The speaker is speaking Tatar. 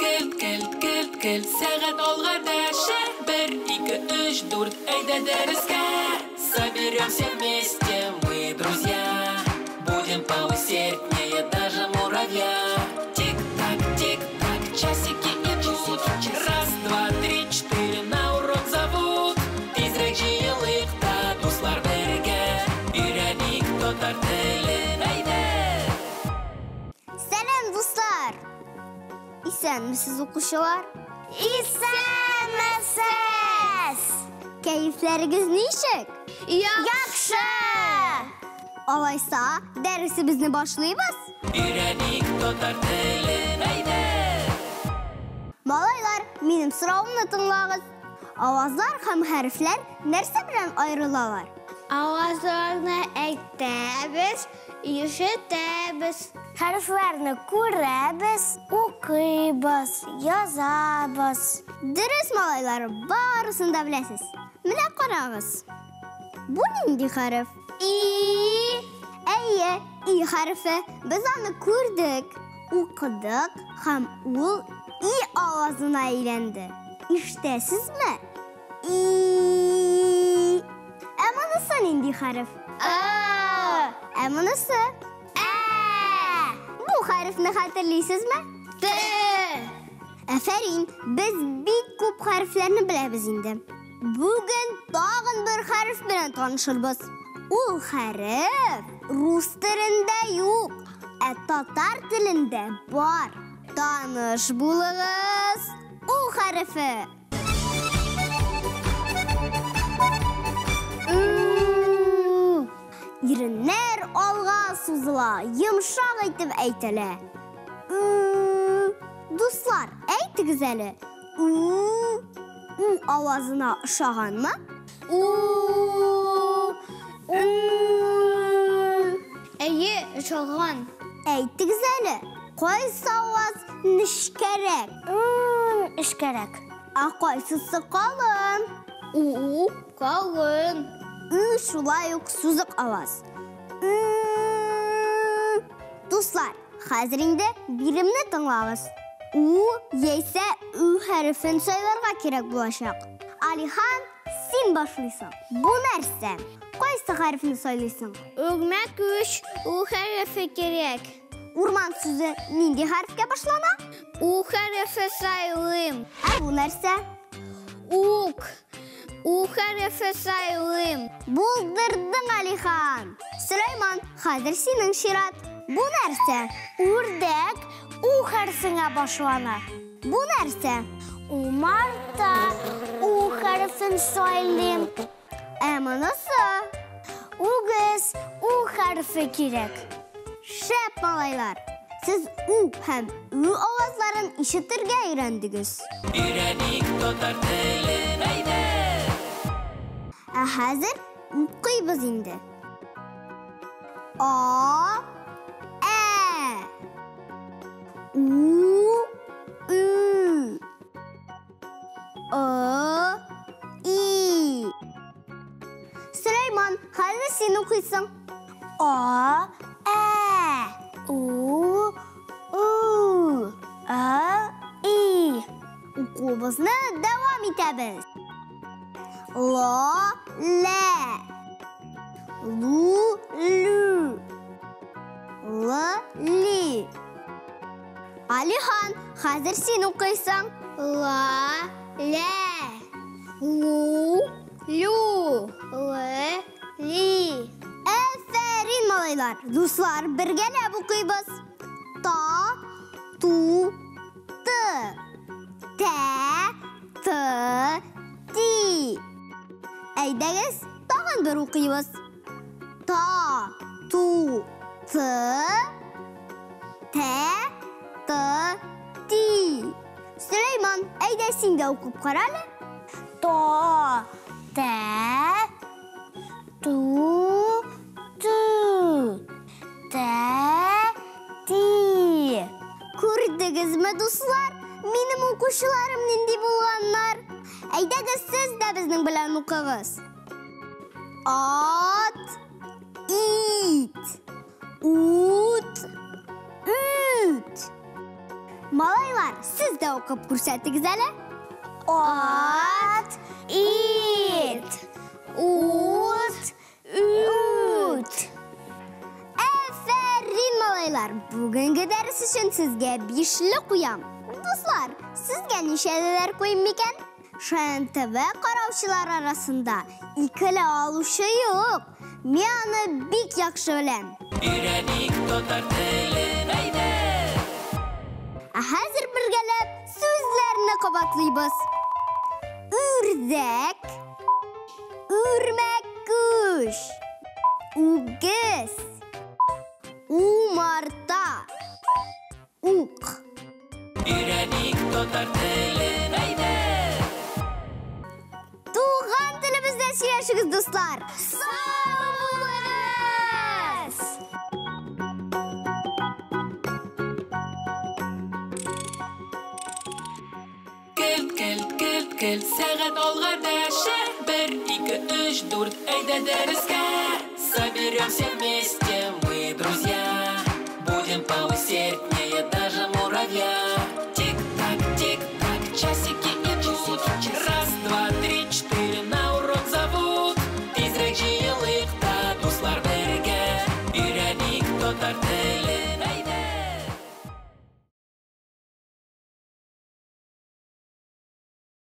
Келт, келт, келт, келт, сәгать алга дәшә. Бер, ике, өч, дүрт, әйдә дәрескә. Соберемся вместе мы, друзья. Будем поусерднее даже муравья. Тик-так, тик-так, часики идут. Раз, два, три, четыре, на урок зовут. Тизрәк җыелыйк та, дуслар, бергә. Өйрәник татар телен, әйдә! Сәлам, дуслар! Исәнмесез, укучылар! Исәнмесез! Кәефләрегез ничек? Яхшы! Алайса, дәресебезне башлыйбыз? Өйрәник татар телен, әйдә! Малайлар, минем соравымны тыңлагыз. Авазлар һәм хәрефләр нәрсә белән аерылалар? Авазларны әйтәбез, ишетәбез. Хәрефләрне күрәбез, укыйбыз, язабыз. Дөрес, малайлар, барысын да беләсез. Менә карагыз. Бу нинди хәреф? И. Әйе, И хәрефе. Без аны күрдек, укыдык һәм ул И авазына әйләнде. Ишетәсезме? И. Ә монысы нинди хәреф? А. Ә монысы? Ә. Бу хәрефне хәтерлисезме? Т. Афәрин, без бик күп хәрефләрне беләбез инде. Бүген тагын бер хәреф белән танышырбыз. Ул хәреф рус телендә юк, ә татар телендә бар. Таныш булыгыз, У хәрефе. Иреннәр алга сузыла, йомшак итеп әйтелә. Дуслар, әйтегез әле. У, у авазына ошаганмы? У. У. Әйе, ошаган. Әйтегез әле, кайсы аваз нечкәрәк? Эшкәрәк. Ә кайсысы калын? У, калын. Ü шулай ук сузык аваз. Ü. Дуслар, хәзер инде биремне тыңлагыз. У яисә Ү хәрефен сайларга кирәк булачак. Алихан, син башлыйсың. Бу нәрсә? Кайсы хәрефне сайлыйсың? Үрмәкүч, У хәрефе кирәк. Урман сүзе нинди хәрефкә башлана? У хәрефе сайлыйм. Ә бу нәрсә? Ук. У хәрефе сайлыйм. Булдырдың, Алихан. Сөләйман, хәзер синең чират. Бу нәрсә? Үрдәк У хәрефенә башлана. Бу нәрсә? Умарта У хәрефен сайлыйм. Ә монысы? Үгез У хәрефе кирәк. Шәп, малайлар! Сез У һәм Ү авазларын ишетергә өйрәндегез. Өйрәник татар телен, әйдә! Ә хәзер укыйбыз инде. А, Ә, У, Ü, Ы, И. Сөләйман, хәзер син укыйсың. А, Ә, У, Ү, А, И. Укуыбызны дәвам итәбез. Ла, лә. Лу, лү. Лы, ли. Алихан, хәзер син укыйсың. Ла, лә. Лу, лю. Лы, ли. Әфәрин, малайлар. Дуслар, бергәләп укыйбыз. Та, ту, ты. Тә, ты, ти. Әйдәгез, тагын бер укыйбыз. Та, ту, ты. Тә, ты, ти. Сөләйман, әйдә син дә укып кара әле. Та, тә, ту, ту. Тә, ти. Күрдегезме, дуслар? Минем укучыларым нинди булганнар? Әйдәгез, сез дә безнең белән укыгыз. Ат, ит, ут, үт. Малайлар, сез дә укып күрсәтегез әле. Ат, ит, ут, ут. Әфәрин, малайлар! Бүгенге дәрес өчен сезгә бишле куям. Дуслар, сезгә ничәлеләр куйым микән? Шаян ТВ караучылар арасында икеле алучы юк. Мин аны бик яхшы беләм. Өйрәник татар телен, әйдә! Ә хәзер бергәләп сүзләрне кабатлыйбыз. Үрдәк, үрмәкүч, үгез, умарта, ук. Өйрәник татар телен, әйдә! Туган телебездә сөйләшегез, дуслар! Сау булыгыз! Келт, келт, келт, келт, сәгать алга дәшә. 1, 2, 3, 4, әйдә дәрескә. Соберемся вместе, мы друзья. Будем поусерднее даже муравья. Тик-так, тик-так, часики идут. 1, 2, 3, 4, на урок зовут. Тизрәк җыелыйк та, дуслар, бергә. Өйрәник татар телен.